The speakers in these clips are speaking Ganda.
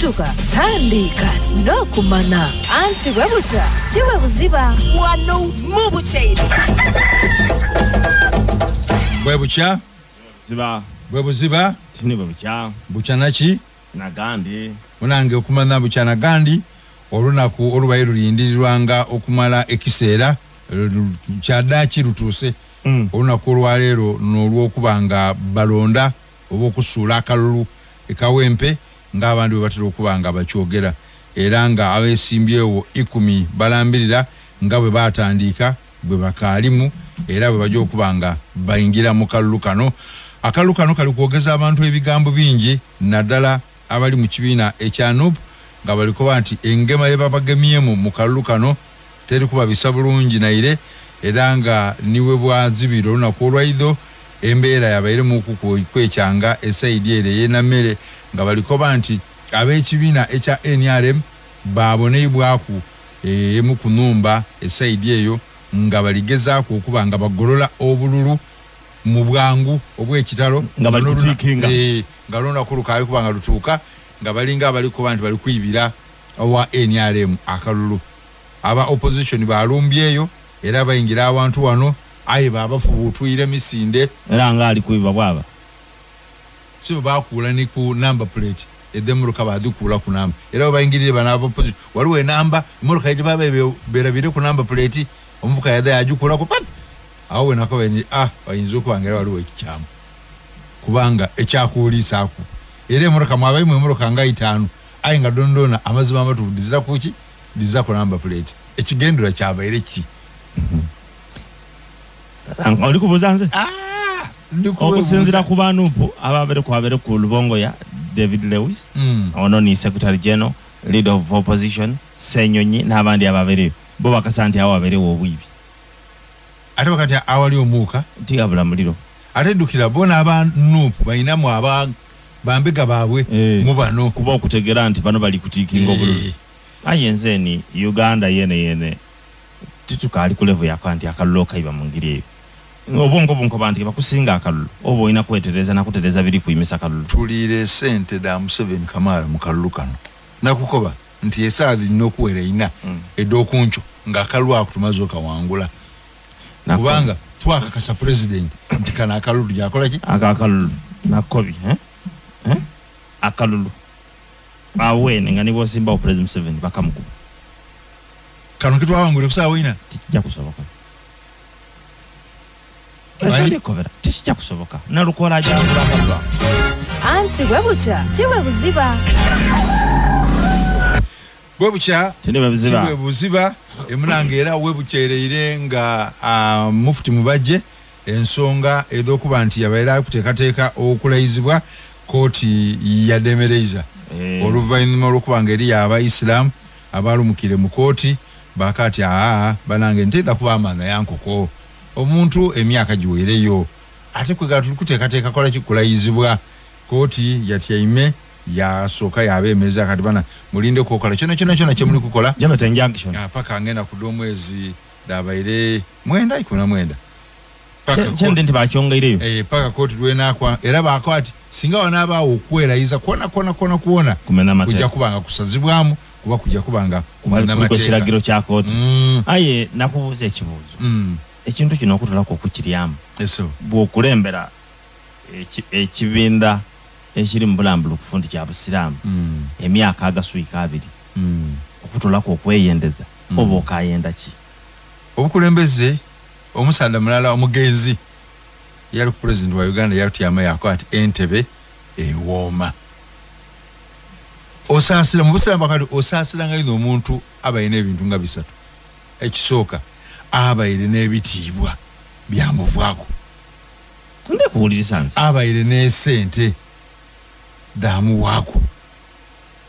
Situka, tandika n'okumana. Anti bwe bukya tiwe buziba. Wano mu bukyere. Bwe bukya ziba bwe buziba tini bwe bukya bukya naki nagandi munange okumana bukya nagandi olunaku olubaye lulindirirwanga okumala ekiseera kyaddaaki lutuuse. Olunaku olwaleero n'olwokubanga balonda oba okusuula akalulu ekawempe ng'abandi bwe batera okuba nga bakyogera, era nga abeesimbyewo 10 balambirira nga bwe baatandika bwe bakaalimu era bwe bajja okuba nga bayingira mu kalulu kano. Akalulu kano kali kwogeza abantu ebigambo bingi naddala abali mu kibiina ekya NUP nga balikuba nti engema ye babagemyemu mu kalulu kano teri kubabisa bulungi naire, era nga niwe bwazibira olunaku olwaidho embeera yabairemu kwekyanga esayidi ere y'enammere nga balikoba nti ab'ekibiina ekya NRM baboneibwaku emu ku nnumba esayidi eyo nga baligezaako okuba nga bagolola obululu mu bwangu obw'ekitalo nga bali kutiikinga nga lunaku lukaali kuba nga lutuuka nga balinga abalikoba nti bali kuyibira owa NRM akalulu. Aba opposition balumbyeyo era bayingira awantu wano aye babafubuutwire misinde era nga ali kuyiba bwaba si bakuula ni ku number plate edemmotoka badikuula ku namba era bayingirire bano aba opposition waliwo enamba emmotoka gye baba berabire ku number plate omuvuka yadde yagikuulako pap awo we nako ni bayinza okuba nga era waliwo ekikyamu kubanga ekyakuuliisaako era emmotoka mwabayimu emmotoka nga 5 aye nga dondona amazima amatuufu dizira kuki dizira ku number plate ekigendera kyabaire ki. Oli kubuuza nze okusinziira ku banupu ababere ku Lubongo ya David Lewis ono ni Secretary General Leader of Opposition Ssenyonyi n'abandi ababereyo bo bakasa nti awo aberewo obwibi ate bakati awali omuuka tigabula muliro ate ddukira bona aba NUP balinamu aba bambega baabwe mu bano kuba okutegera nti bano bali kutiikinga obululu. Aye nze ni Uganda yene yene titukaali ku level yako nti akalulu okayiba mu ngeri eyo obwongo bunkoba nti bakusinga akalulu oba olina kwetereza nakutereza biri kuyimisa kalulu. Tuliire sente da Museveni Kamara mu kalulu kano nakukoba nti essaawa zirina okuwera 4 ed'okunkyo ng'akalulu ako tumaze okawangula kubanga twakakasa president nti kano akalulu gyakola ki akalulu nakobi akalulu awene nga nibosimbawo President Museveni bakamukuba kano kitwawangule kusaawa 4 tikijja kusoboka. Tikijja kusoboka nalukola ajangula akalulu. Anti bwe bukya tiwe buziba. Bwe bukya tiwe buziba emunange era we bukyereire nga Mufti Mubajje ensonga ed'okuba nti yabaire akuteekateeka okulayizibwa kooti yademereza oluvannyuma olw'okuba nga eri abayisiraamu abalumukire mu kooti bakati banange ntenda kuba amana yankoko omuntu emyaka giweereyo ate kwegala tuli kuteekateeka kola kikulayizibwa kooti yatyaime yasooka yabeemereza kati bana mulinde kukola kyona kyona kyona kyemuli kukola paka ngenda kudda omwezi dabaire 9 19 kyende nti bakyongeireyo paka kooti lwenaakwa era baako ati singa wanaabaawo okwerayiza kwona kwona kwona kwona kujja kubanga kusazibwamu kuba kujja kubanga kumena mateeka ekiragiro kya kooti. Aye nakubuuza ekibuuzo ekintu kino okutulako okukiryamu bw'okulembera ekibinda ekiri mu bulambulukufu nti kya busiraamu emyaka agaswika 2 okutulako okweyendeza oba okayenda ki? Obukulembeze omusaadha mulala omugenzi yali ku president wa Uganda yatyama yako ati entebe ewooma osaasira mu busiraamu bakati osaasira nga ino omuntu abaine ebintu nga 3. Ekisooka abaire n'ebitiibwa byamuvaako ndekuwuliriza nze abaire n'esente damuwaako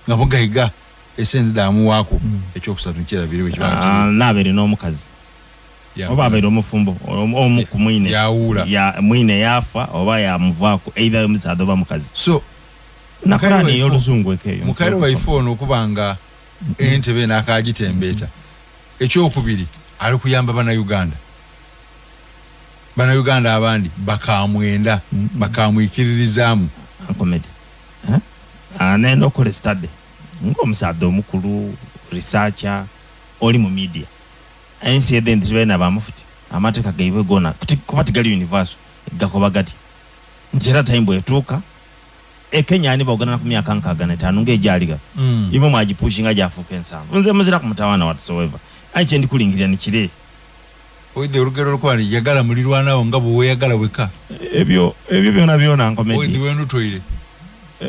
nga mugayiga esente damuwaako ekyokusatu nkyerabire bwe kiba kiri n'abeere n'omukazi oba abeere omufumbo omu ku mwine yawuula ya mwine yafa oba yamuvaako either omusaadha oba mukazi. So nakulani ey'oluzungu ekeeyo mukaire waife ono okubanga entebe n'akagitembeeta. Ekyokubiri ali kuyamba bannayuganda bannayuganda abandi bakamwenda bakamwikiririzaamu Comedy. Nenda okola study. Ng'omusaadde omukulu researcher oli mu media ensi edendi zibeera bamufuti amateeka gaibwe gona kuba tigali universal gakoba gati nti era time bwetuuka e Kenya ani baogana ku myaka 65 ng'egyaliga imwe mwagipushinga gyafuuka ensanvu nze muzira ku mutawaana whatsoever ayi kye ndikulingirira ni kire oide olugero lwali yagala mulirwanawo nga bwe weeyagala weka ebyo byona byona nkomedi oide wenutoire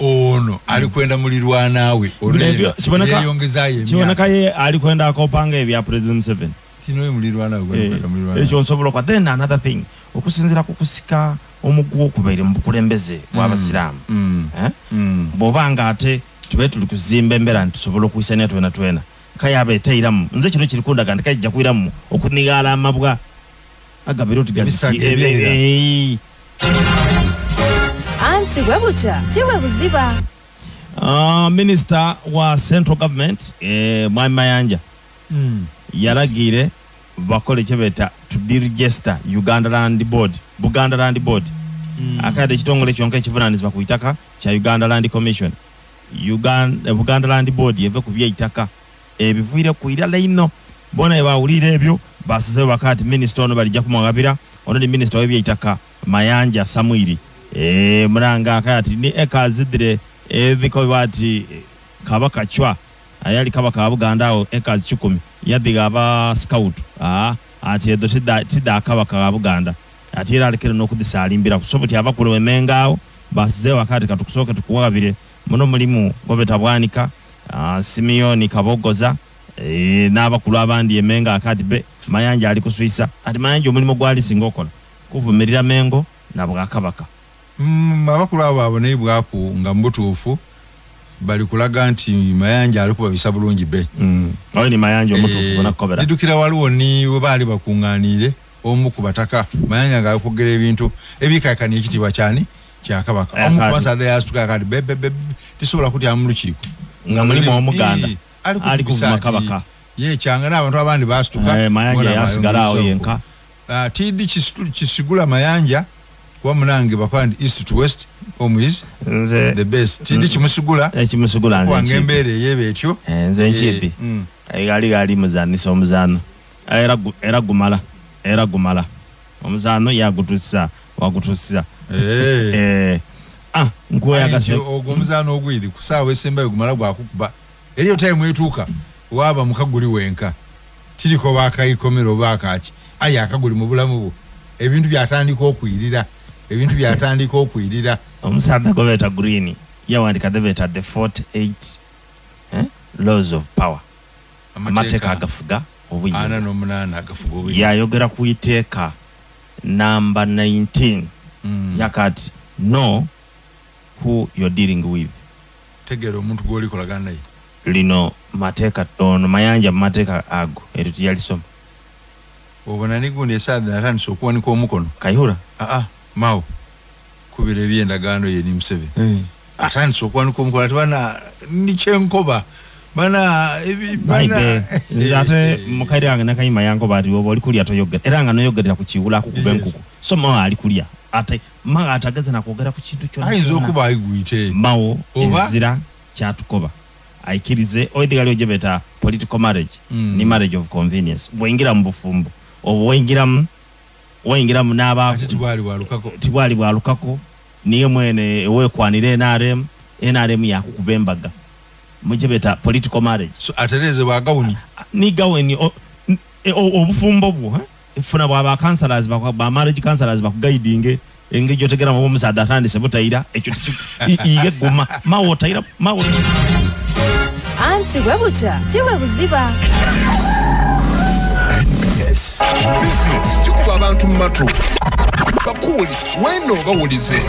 ono alikwenda mulirwanawe olweyongezaayo kiboneka ye alikwenda akopanga ebya President Museveni kino mulirwanawe gwenda mulirwanawe ekyo nsobola kwa. Then another thing okusinzira ku kusika omuguwo okubaire mu bukulembeze bw'abasiraamu bw'obanga ate tube tuli kuzimba embeera nti tusobola okuyisania twena twena kayaba eteiramu nze kino kiri kundaga nti kajja kuyiramu okunigaala amabwa agabira oti gaziki anti bwe bukya tiwe buziba. Minister wa Central Government Mwami Mayanja yalagire bakole kyebeta to deregister Uganda Land Board, Buganda Land Board. Akade ekitongole kyonka ekivunaanyizibwa ku itaka kya Uganda Land Commission. Buganda Land Board yeve ku by'eitaka ebivuire ku irala ino bona ebawulira ebyo basizeyo bakati minister ono balijja kumwagabira ono ni minister w'ebyeitaka Mayanja Samwiri muranga akati ni eka zidire ebiko bati Kabaka Chwa ayali Kabaka wa Buganda awo eka 10 yadhiga aba scout ati edo tidda Kabaka wa Buganda ati era alekere n'okudhisalimbira kusobola abakulu emenga awo basizeyo wakati katukusooke tukuwagabire muno mulimu gobeta Bwanika Simeoni Kabogoza n'abakulu abandi emenga akati be Mayanja ali kuswisa ati Mayanja omulimu gwali singa okola kuvumirira Mengo na Bwakabaka. Abakulu abo abonebwaku nga mubutuufu bali kulaga nti Mayanja ali kubabisa bulungi be. Oyo ni Mayanja omutuufu bonakobera. Ndidukira waliwo ni we baali bakuŋŋaaniire omu ku bataka Mayanja nga akwogera ebintu ebikaikana ekitiibwa kyani kya Kabaka. Omu ku basaadha yasituka akati bebe tisobola kutya mu lukiiko nga mulimu omuganda ali kuvuma Kabaka ye kyanga n'abantu abandi basituka. Mayanja yasigala awo yenka. Tidi kisigula Mayanja kuba munange bakola nti east to west home is the best. Tidi kimusigula ekimusigula nze kubanga embeera eyeba etyo nze nkibi gali muzanisa omuzaano era gumala omuzaano yagutusa wagutusa nkuwe ogwo omuzaano ogwiri ku ssaawa esembayo gumala gwakukuba eriyo time etuuka waaba mukaguli wenka kiriko baakayikomero oba akaaki aye akaguli mu bulamu bwo ebintu byatandika okwirira omusaadha gobeta Green yawandika debeta the 48 laws of power amateeka agafuga obuyinza 48 agafuga obuyinza yayogera ku iteeka namba 19 yakati know who you're dealing with tegera omuntu gw'olikolagana naye lino mateeka ono Mayanja mateeka ago eryo tiyalisoma obona nigundi esaadha natandise okuwanika omukono Kayihura Mao kubira ebyendagaano ye ni Museveni atandise okuwanika omukono ati bana nikyenkoba bana nze ate mukaire wange Nakayima yankoba ati oba oli kulya toyogera era nga noyogerera ku kiwula akukuba enkuku so Mao ali kulya ate Mao atageza nakwogera ku kintu kyonna ayinza okuba ayigwite Mao ezira kyatukoba aikirize oidigali ojebeta political marriage ni marriage of convenience bwingira mu bufumbo obwo wengiramu n'aba tibwali bwalukako niye mwene wekwanire NRM yakukuba embaga mujebeta political marriage so atereze bwa gawuni ni gawuni obufumbo bwo efuna bwa counselors ba marriage counselors bakuguidinge engeri otegera mu omusaadha atandise butayira ekyo iye guma Mawo tayira Mawo anti bwe bukya tiwe buziba. NBS Business kikuba abantu mu matu bakuwuli weno bawulize.